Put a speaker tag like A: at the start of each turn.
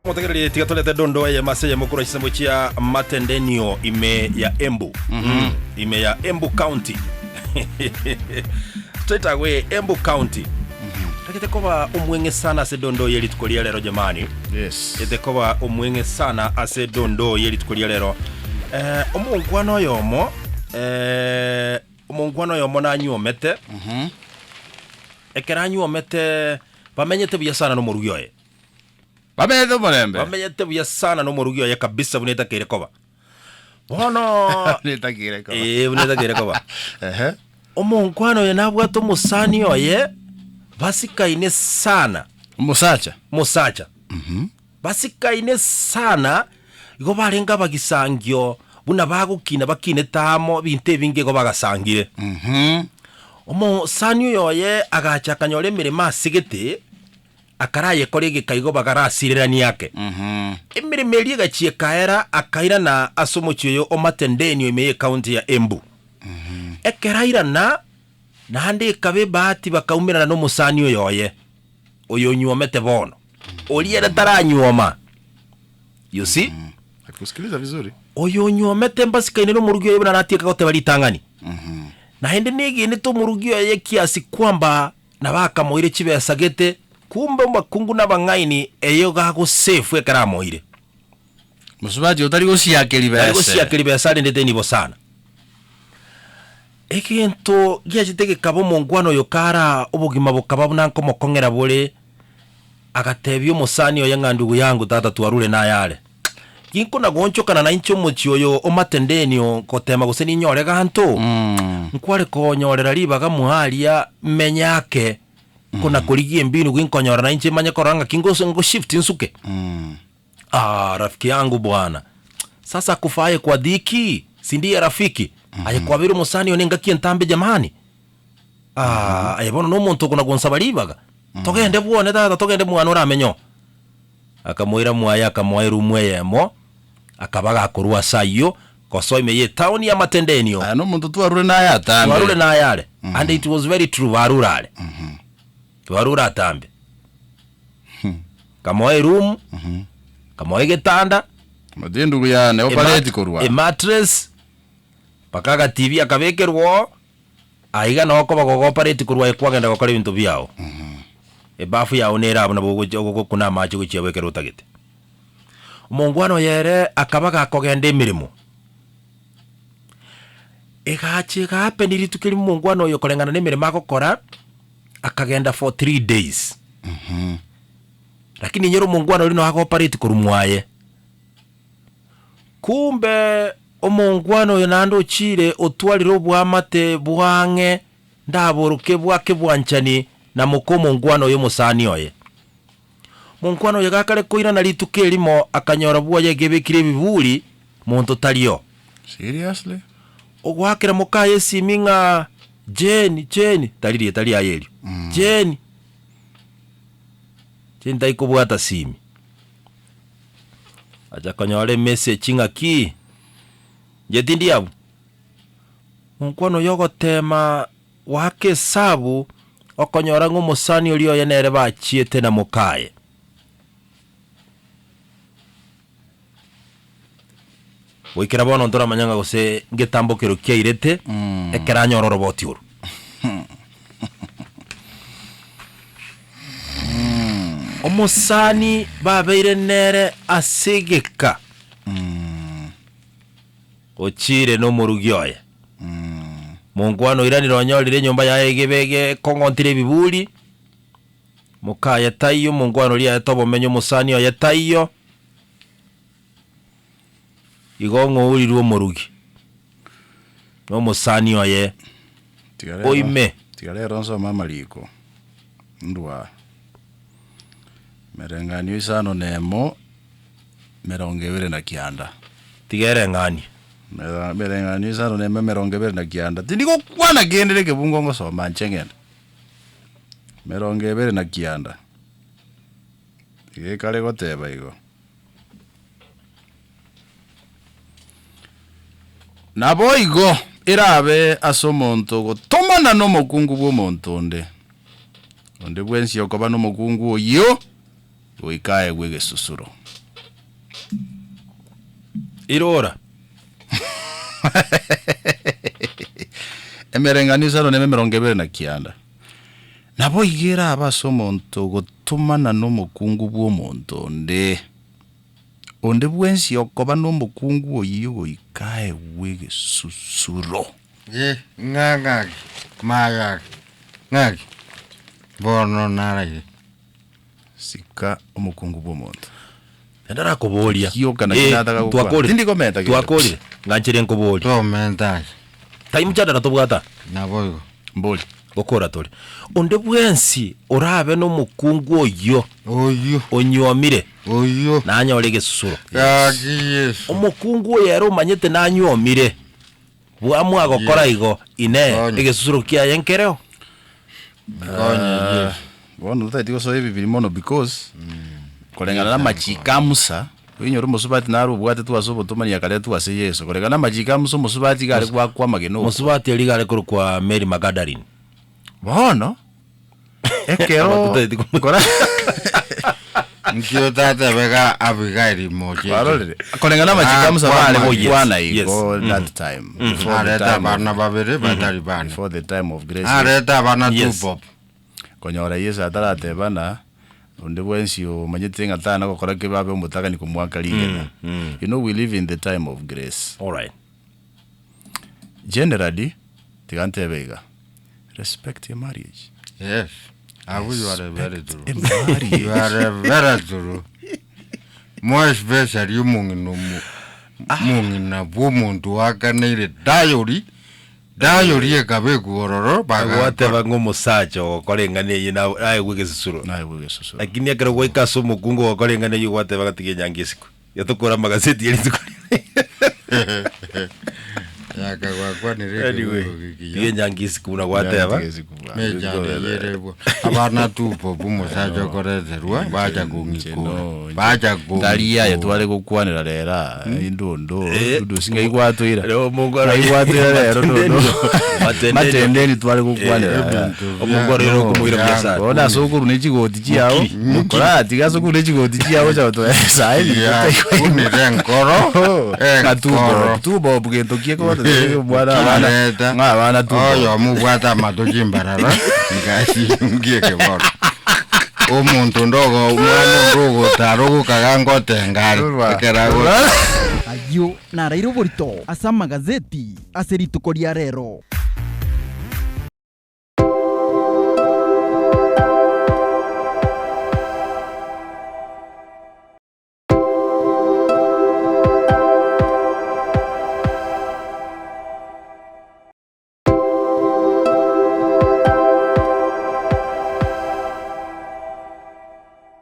A: Motegereri tiga torete dondo eyemo ase eyemo korwa chisambo chia Matendenio ime ya Embu. Mm. Ime ya Embu County. Straight away Embu County. Tagete koba omweng'e sana ase dondo ye rituko ria rero jamani.
B: Yes.
A: Ete koba omweng'e sana ase dondo ye rituko ria rero. Eh, omongwana oyomo eh, omongwana oyomo nanyuomete. Ekero anyuomete bamenyete buya sana nomorugi oye.
B: Bamenyete omorembe.
A: Bamenyete buya sana nomorugi oye kabisa buna etakeire koba. Bono
B: Buna etakeire koba.
A: Eh, buna etakeire koba.
B: Ehe.
A: Omonkwana oyo nabwate omosani oye basikaine sana.
B: Omosacha.
A: Omosacha. Basikaine sana igo barenge abagisangio buna bagokina bakinete amo ebinto ebinge igo bagasangire. Omosani oyo oye agacha akanyora emeremo asegete. Akarayekora egeka igo bagarasireranie ake. Emeremo eria egachia ekaera, akairana ase omochie oyo o Matendeni o ime y'ecounty ya Embu. Ekero airana, naende ekaba ebahati bakaumerana nomosani oyo oye, oyo onyuomete bono, oria ere taranyuoma. You see?
B: Nakusikiliza vizuri.
A: Oyo onyuomete mbasikaine nomorugi oye buna natieka goteba ritang'ani. Naende negenete omorugi oye kiasi kwamba Nabo akamoira chibesa gete, kumbe omokungu nabang'aini eyo gagosefu ekero amoire.
B: Mosubati otari gosiakeria
A: Tari
B: bese.
A: gosiakeria besa arendete enibo sana. Egento giachete gekaba omongwana oyo kara obogima bokaba buna nkomokong'era bore, agatebia omosani oye ng'a ndugu yangu tata twarure naye are. Ginkona goonchokana nainche omochie oyo o Matendeni oo gotema gose ninyore ganto, nkware konyorera ribaga mwaria menye ake, kona korigia embinu ginkonyora nainche manye korora ng'aki ngos ngoshift nsuke. Aah rafiki yangu bwana, sasa akufaye kwa dhiki si ndiye rafiki? Aye kwabeire omosani one engaki entambe jamani? Aah aye bono nomonto okona gonsaba ribaga, togende bwone tata togende mwane oramenye oo. Akamoira mwaye akamoa erumu eyemo, akaba gakorwa ase ayio, gosoa ime y'etaoni y'amatendenio.
B: Aya nomonto twarure naye atambe.
A: Twarure naye are. And it was very true, barure are. Twarure atambe. Kamoa erumu, kamoa egetanda,
B: Omanyete endugu yane opareti korwa.
A: emattress, mpaka agatibi akabekerwa oo. Aiga noo okoba gogopareti korwa aye kwagenda gokora ebinto biao. Ebafu yao nere abwo nabo ogocha ogokuna amache gochia abwo ekero otagete. Omongwana oyo ere akaba gakogenda emeremo. Egacha egahappen rituko erimo omongwana oyo koreng'ana na emeremo agokora, akagenda for three days. Lakini inyora omongwana oria noo agopareti korwa mwaye. Kumbe omongwana oyo naende ochiire otwarire oboamate bw'ang'e ndaboroke bwa kebwanchani na moka omongwana oyo omosani oye. Monkwana oyo gakare koirana rituko erimo akanyora bwoye egebekire ebiburi monto tario.
B: Seriously?
A: Ogoakera mokaye esimi ng'a Jane, Jane, tari rieta riaye erio, Jane, Jane tari kobwata simi. Acha konyora emessage ng'aki, inche tindi abwo. Omokwano oyo ogoteema goaka esabu, okonyora ng'a omosani oria oye nere bachiete na mokaye. Goikera bono ntoramanya ng'a gose ngetambokero kiairete, ekero anyore oroboti oru. Omosani babeire nere ase egeka, ochiire nomorugi oye. Monkwana oiranire onyorire enyomba yaye egebe egekong'ontire ebiburi, mokaye taiyo, monkwana oria aete obomenyo omosani oye taiyo, igo ng'ourirwe omorugi. Nomosani oye
B: Tiga rero-
A: oime.
B: Tiga rero nsome amariko ndwa Emereng'anio isano na emo, emerongo ebere na kianda.
A: Tiga ereng'anie.
B: Mera- Emereng'anio isano na emo, emerongo ebere na kianda. Tindi gokwana kende na ekebungo ngosoma inche ng'ende. Emerongo ebere na kianda, iga ekare goteba igo. Naboigo erabe ase omonto ogotomana nomokungu bw'omonto onde. Onde bwensi okoba nomokungu oyio goika aegwe egesusuro.
A: Irora.
B: Emereng'anio isano na 29. Naboigo erabe ase omonto ogotomana nomokungu bw'omonto onde. Onde bwensi okoba nomokungu oyio goika aegwe egesusuro.
C: Ee, ng'a ng'aki, mayaki, ng'aki, bono naraire.
B: Sika omokungu bw'omonto.
A: Naende arakoboria.
B: Gioka naki
A: Eh,
B: nataka gokwana.
A: twakorire.
B: Tindi komenta kende.
A: Twakorire. Nganchere nkoborie.
C: Tomenta ase,
A: Time chadara tobwata.
C: naboigo.
B: Mbori.
A: Gokora tore. Onde bwensi orabe nomokungu oyio
C: Oyio,
A: onyuomire,
C: oyio,
A: nanyore egesusuro.
C: gaki Yeso.
A: Omokungu oyo ere omanyete nanyuomire, bwamua gokora igo, Inee,
C: Konye.
A: egesusuro kiaye nkereo?
C: Nkonye Yeso.
B: Bono totageti gosoa ebibiri mono because koreng'ana na amachiko a Musa, oinyore omosubati naro obwatetwe ase obotomani akaretwa ase Yeso. Koreng'ana na amachiko a Musa omosubati iga are goakwa amagena okwa.
A: Mosubati oria iga are korokwa Mary Magdalene.
B: Bono, ekero
A: Aba totageti komo-
B: kora
C: Nki otatebe ga Abigaili mocheche?
B: Kwarorire? Koreng'ana na amachiko a Musa
C: Ah,
B: bare
C: kwama-
B: gokwana
A: Yes, yes.
B: igo that time. Before the
C: Areta
B: time of-
C: abana babere batari bane.
B: before the time of grace.
C: Areta abana
A: Yes.
C: two bob.
B: Konyora Yeso ataratebana, onde bwensi omanyete ng'a tana gokora kebe abe omotagani komoaka rigena. You know we live in the time of grace.
A: Alright.
B: Generally, tiga ntebe iga, respect a marriage.
C: Yes. Abu you are very true.
B: A marriage.
C: You are very true. More especially omong'ina omo omong'ina bwa omonto oakaneire dayori dayori ekabekwa ororo bagakora.
A: Gwateba ng'a omosacha ogokora eng'ana eye na- naegwe egesusuro.
B: Naegwe egesusuro.
A: Lakini ekero gwaika ase omokungu ogokora eng'ana eyio gwateba ng'a tiga enyangi esikwe. Yatokora amagazeti ya rituko
C: Yakagwakwanire
A: Anyway,
C: ekebugo gikiya.
A: tiga enyangi isiko buna gwateba.
C: Mechando abana tupo bumusacha okoreterwa bacha kong'ikura bacha
B: Tari aye
C: kong'ikura
B: tware gokwanera rera indondo
A: Eh.
B: ndudu singa igwatwira
A: Rero Mungu ara-
B: igwatwira rero ndondo
A: Matendeni.
B: matendeni tware gokwanera
C: Ebinto
A: Omungu arero okomoira buya sana.
B: Bono ase okorwa ne chigoti chiao koratiga ase okorwa ne chigoti chiao saini
C: yakunire enkoro enkoro
B: tubob gento kiekobata mwana abana
C: Areta.
B: ng'a abana tubob
C: oyo mubwate amato chimbarara ngashiyungie keboro omonto ndogo omwana onde ogotara ogokaga ngotengare ekerago
D: Ayio naraire oborito ase amagazeti ase rituko ria rero.